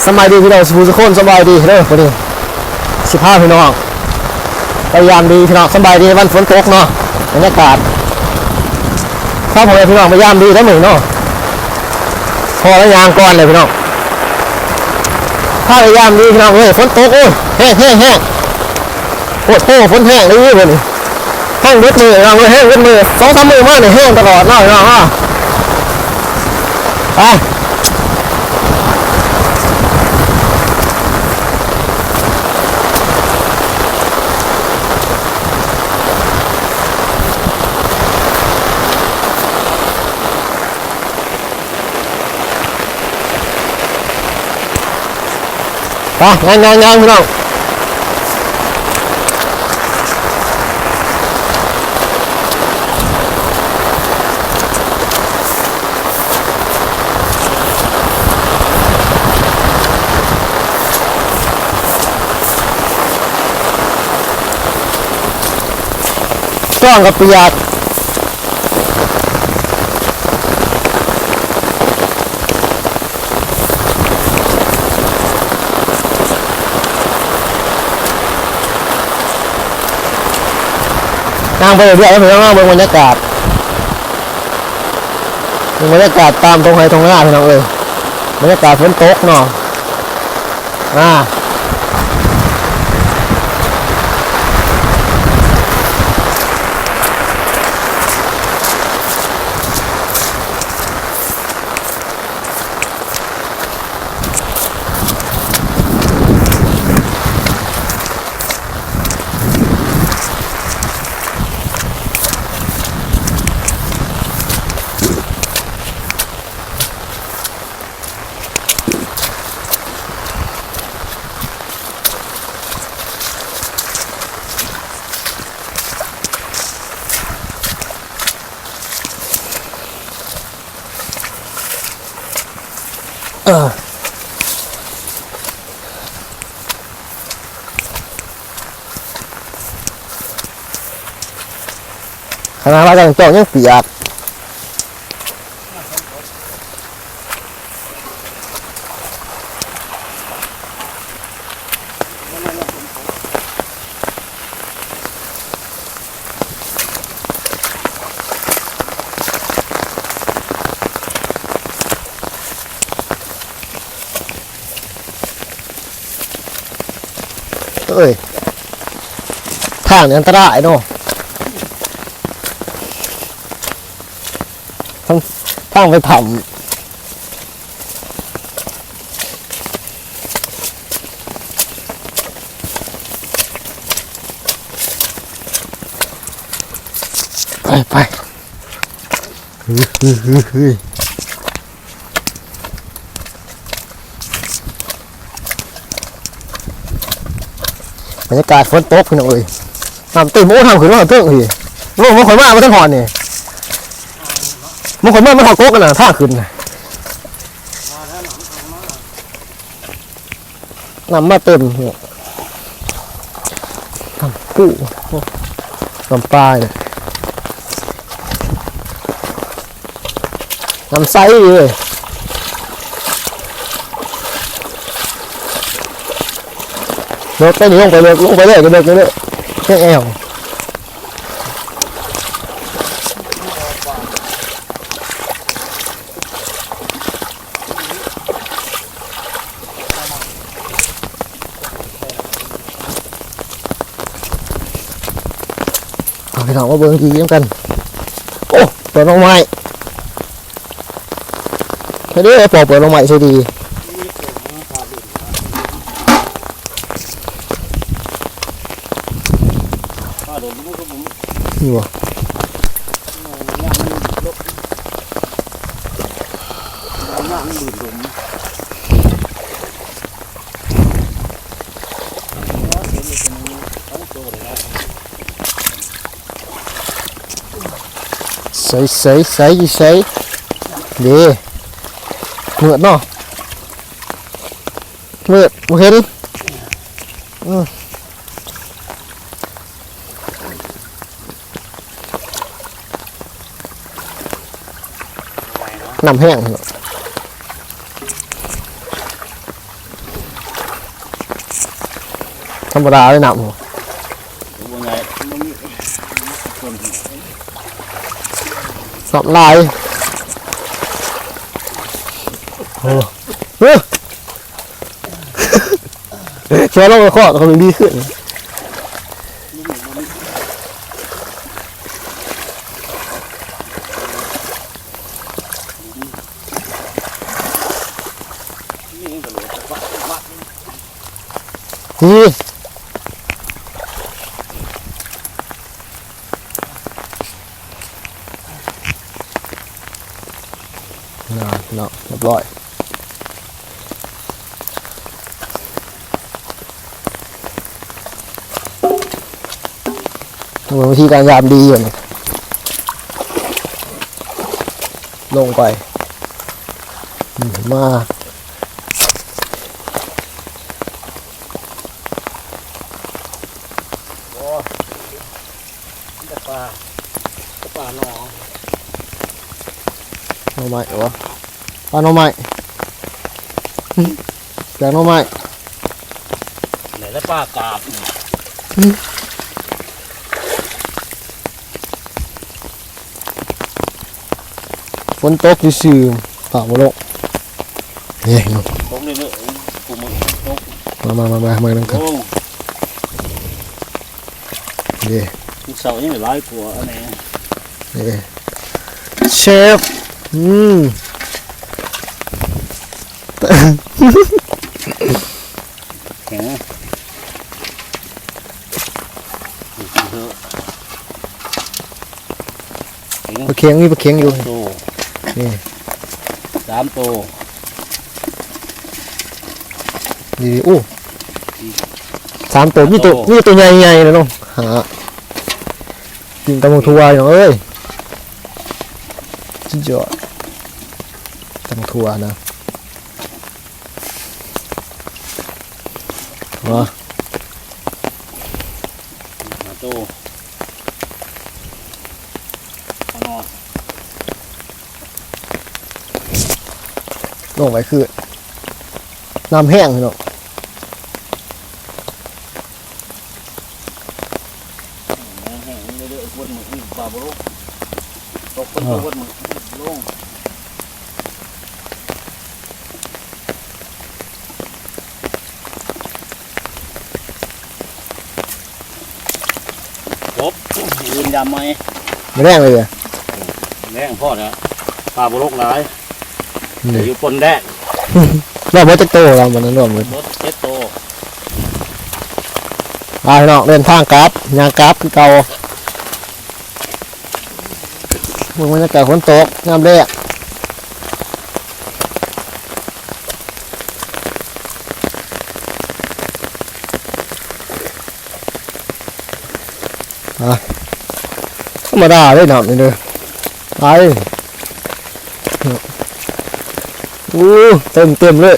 ສະບາຍດີພີ່ນ້ອງສູ່ທຸກຄົນ ສະບາຍດີເດີ. ມື້ນີ້ຊິພາພີ່ນ້ອງໄປຢາມດີພີ່ນ້ອງ ສະບາຍດີວັນຝົນຕົກເນາະ ບັນຍາກາດ ພາພໍ່ແມ່ພີ່ນ້ອງໄປຢາມດີເດີມື້ນີ້ເນາະ. ພໍລະຍ່າງກ່ອນເລີຍພີ່ນ້ອງ ພາໄປຢາມດີພີ່ນ້ອງເອີຍ. ຝົນຕົກ ໂອ້ຍ ແຮງໆໆ ໂອ້ໂຫ ຝົນແຮງເລີຍມື້ນີ້ ແຮງເບິດມື້ພີ່ນ້ອງເອີຍ ແຮງເບິດມື້ ສອງສາມມື້ມານີ້ແຮງຕະຫຼອດເນາະພີ່ນ້ອງເນາະ. ໄປ ໄປ ຍ່າງໆໆ ພີ່ນ້ອງ ຈ້ອງກໍປຽກ. ຍ່າງໄປເລື້ອຍໆ ພີ່ນ້ອງເນາະ ເບິ່ງບັນຍາກາດ ເບິ່ງບັນຍາກາດຕາມທົ່ງໄຮ່ທົ່ງນາ ພີ່ນ້ອງເອີຍ ບັນຍາກາດຝົນຕົກເນາະ. ອ່າ ເອີ ຂະໜາດວ່າຈັ່ງຈ້ອງຍັງປຽກ. ເອີຍ ທາງນີ້ອັນຕະລາຍເນາະ ທາງ ທາງໄປຖ້ຳ. ໄປ ໄປ ເຮີ້ຍ ເຮີ້ຍ ເຮີ້ຍ ເຮີ້ຍ. ບັນຍາກາດຝົນຕົກພີ່ນ້ອງເອີຍ ນ້ຳເຕັມ. ໂອ້ ທາງຂຶ້ນມາເທິງພີ້ ໂອ້ ມັນຄ່ອຍມາບໍ່ທັນຮອດນີ້ ມັນຄ່ອຍມາ ມັນຮອດກົກຫັ້ນນະ ທາງຂຶ້ນນະ ນ້ຳມາເຕັມ ນ້ຳປູ ນ້ຳປານີ້. ນ້ຳໃສເລີຍ ເລິກໄດ໋ນີ້ ລົງໄປເລິກ ລົງໄປເລີຍ ເລິກ ເລິກ ເລິກ ແຮງແອວ. ເອົາ ພີ່ນ້ອງມາເບິ່ງກີນຳກັນ. ໂອ້ ເປີດໜໍ່ໄມ້ ເດີ ພໍ່ເປີດໜໍ່ໄມ້ໃສ່ດີ ນີ້ບໍ່? ໃສ ໃສ ໃສ ໃສ ເດ້ ມືດເນາະ ມືດ ບໍ່ເຫັນ ອື. ນ້ຳແຮງເນາະ. ທຳມະດາເລີຍນ້ຳ ບໍ່ໃຫຍ່ ຊ້ຳຫຼາຍ ໂອ້ ເອີ ຊ່ວຍລົງໄປເຄາະ ເຂົາເພິ່ງດີຂຶ້ນ. ນີ້ ນາ ເນາະ ຮຽບຮ້ອຍ. ເບິ່ງວິທີການຢາມດີຢູ່ນີ້ ລົງໄປ ອືມ ມາ ໂອ້ ມີແຕ່ປາ ແຕ່ປາໜໍ່ ໜໍ່ໄມ້ ໂອ້ ປາໜໍ່ໄມ້ ແກງໜໍ່ໄມ້ ແລ້ວປາກາບ ຝົນຕົກຊື່ໆ ຟ້າບໍ່ລົງ ນີ້ ຕົກເລື້ອຍໆ ຜູ້ມື້ຕົກ ມາໆໆໆ ມານຳກັນ ໂອ້ ເດ້ ມື້ເຊົ້າຍັງໄດ້ຫຼາຍກວ່າອັນນີ້ ເດ້ ເຊຟ ອືມ ແຂງ ປາແຂງ ມີປາແຂງຢູ່ ໂຕ ນີ້ ສາມໂຕ ນີ້ ໂອ້ ສາມໂຕ ມີໂຕ ໂຕ ມີໂຕໃຫຍ່ໆ ເລີຍເນາະ ຫາ ກິນຕຳບັກຖົ່ວພີ່ນ້ອງເອີຍ ສຸດຍອດ ຕຳບັກຖົ່ວນະ ຫາໂຕ ລງໄປຄື ນ້ຳແຫ້ງເນາະ ນ້ຳແຫ້ງເດີ ເດີ ຄົນມື້ອື່ນປາບໍ່ລົງ ຕົກຄົນຕົກຄົນມື້ອື່ນລົງ ຈົບ ມື້ອື່ນຍາມໃໝ່ ມື້ແລງເລີຍ ແລງພໍແລ້ວ ປາບໍ່ລົງຫຼາຍ ອືມ ແຕ່ຢູ່ປົນແດງ ລວມເບິດຈັກໂຕລະ ບັດນີ້ລວມເບິດ ເບິດເຈັດໂຕ ອ່າ ພີ່ນ້ອງ ເດີນທາງກັບ ຍ່າງກັບຄືເກົ່າ ເບິ່ງບັນຍາກາດຝົນຕົກຍາມແລງ ອ່າ ທຳມະດາເດ້ນ້ຳນີ້ເດີ ໄປ ໂອ້ ເຕັມໆເລີຍ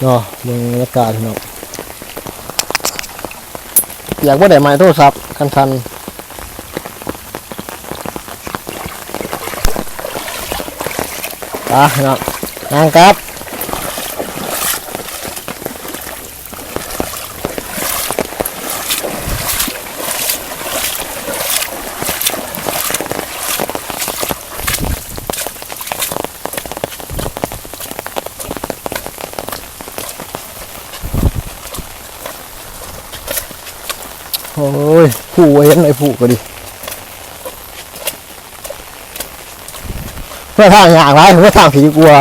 ເນາະ ເບິ່ງບັນຍາກາດເນາະ ປຽກບໍ່ໄດ້ ໄມ້ໂທລະສັບຄັນສັ່ນ ໄປເນາະ ຍ່າງກັບ ໂອ້ຍ ຜູ້ບໍ່ເຫັນໄອ້ຜູ້ກໍດີ ເພື່ອທາງຍາກຫຼາຍ ເພື່ອທາງຜີກວ່າ.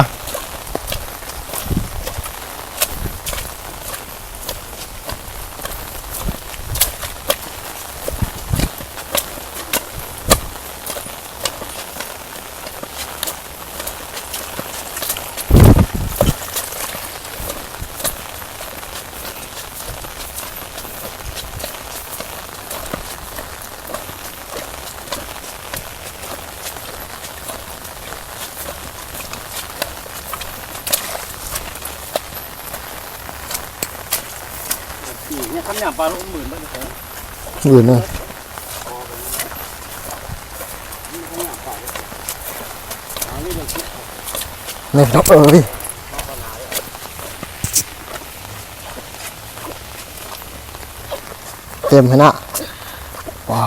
ນີ້ ຄັນຍາມປາລົງໝື່ນມັນຈະເຖິງ. ອື່ນເນາະ ນີ້ເນາະ ເອີຍ ເຕັມຫັ້ນນະ ວ້າ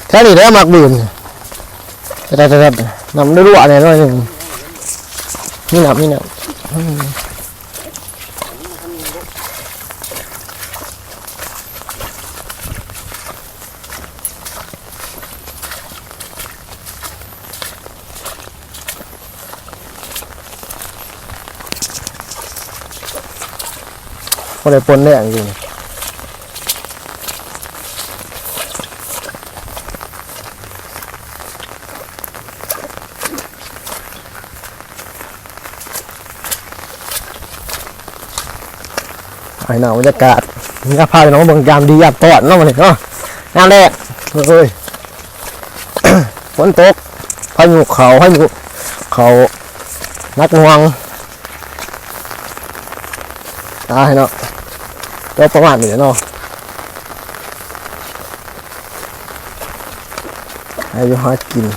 ແຖວນີ້ແຫຼະມັກບືນ ແຕ່ ແຕ່ ແຕ່ ແຕ່ ນ້ຳຮົ່ວແດ່ໜ້ອຍໜຶ່ງ ມີນ້ຳ ມີນ້ຳ ອືມ ບໍ່ໄດ້ປົນແດງຢູ່ນີ້ ໃຫ້ເນາະ ບັນຍາກາດ ຍາມພາພີ່ນ້ອງມາເບິ່ງຍາມດີຍາມຕ້ອນເນາະ ມື້ນີ້ເນາະ ຍາມແລກ ເອີຍ ຝົນຕົກ ພາຍຸເຂົ້າ ພາຍຸເຂົ້າໜັກໜ່ວງ ຕາຍເນາະ ກໍປະມານນີ້ແຫຼະເນາະ ຫາຢູ່ຫາກິນ.